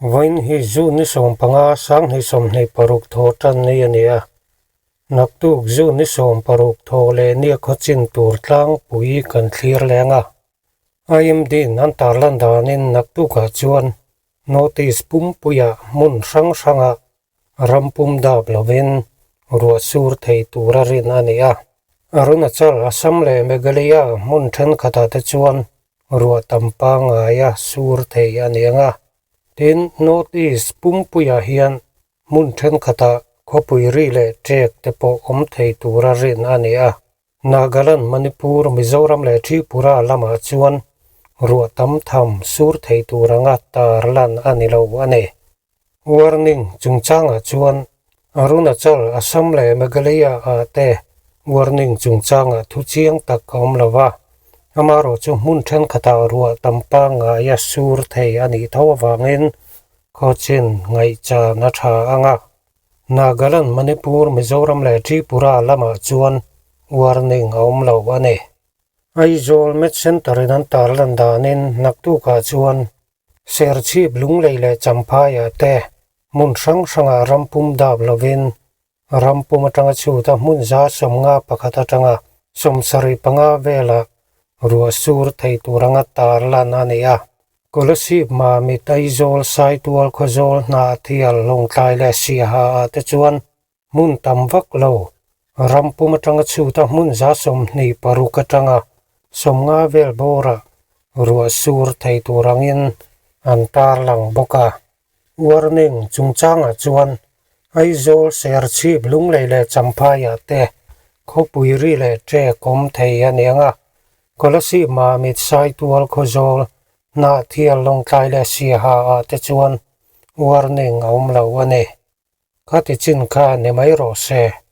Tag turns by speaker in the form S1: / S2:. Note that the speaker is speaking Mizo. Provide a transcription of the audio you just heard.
S1: Vawiin hi June ni 15 2026 thaw tan ni a ni a. Naktuk June ni 16 thaw leh nia khawchin tur tlangpui kan thlir leng a. IMD-in an tarlan danin naktukah chuan Notice pumpuiah hmun hrang hrangah ram pum dap lovin ruah sur thei tura rin a ni a. Arunachal, Assam leh Meghalaya hmun thenkhatah te chuan ruah tam pangngaia sur thei a ni ang a. Tin, North East pumpuiah hian hmun thenkhatah khawpui ri leh ṭek te pawh awm thei tura rin a ni a. Nagaland, Manipur, Mizoram leh Tripura lamah chuan ruah tam tham sur thei tur anga tar lan a ni lo a ni. Warning chungchangah chuan Arunachal, Assam leh Meghalaya ah te warning chungchangah thu chiang tak a awm lo va, amaherawhchu hmun thenkhatah ruah tam pangngaia sur thei a nih tho avangin khawchin ngaihchan a tha ang a. Nagaland, Manipur, Mizoram leh Tripura lamah chuan warning a awm lo a ni. Aizawl Met Centre in an tarlan danin naktukah chuan Serchhip, Lunglei leh Champhaiah te hmun hrang hrangah ram pum dap lovin ram pum atanga chhut a hmun 151 atanga 75 velah ruah sur thei tur anga tarlan a ni a. Kolasib, Mamit, Aizawl, Saitual, Khawzawl, Hnahthial, Lawngtlai leh Siaha ah te chuan hmun tam vak lo, ram pum atanga chhut a hmun 26 atanga 50 vel bawrah ruah sur thei tur angin an tarlang bawk a. Warning chungchangah chuan Aizawl, Serchhip, Lunglei leh Champhaiah te khawpui ri leh ṭek awm thei a ni ang a, Kolasib, Mamit, Saitual, Khawzawl, Hnahthial, Lawngtlai leh Siaha ah te chuan warning a awm lo a ni. Khati chin kha ni mai rawh se.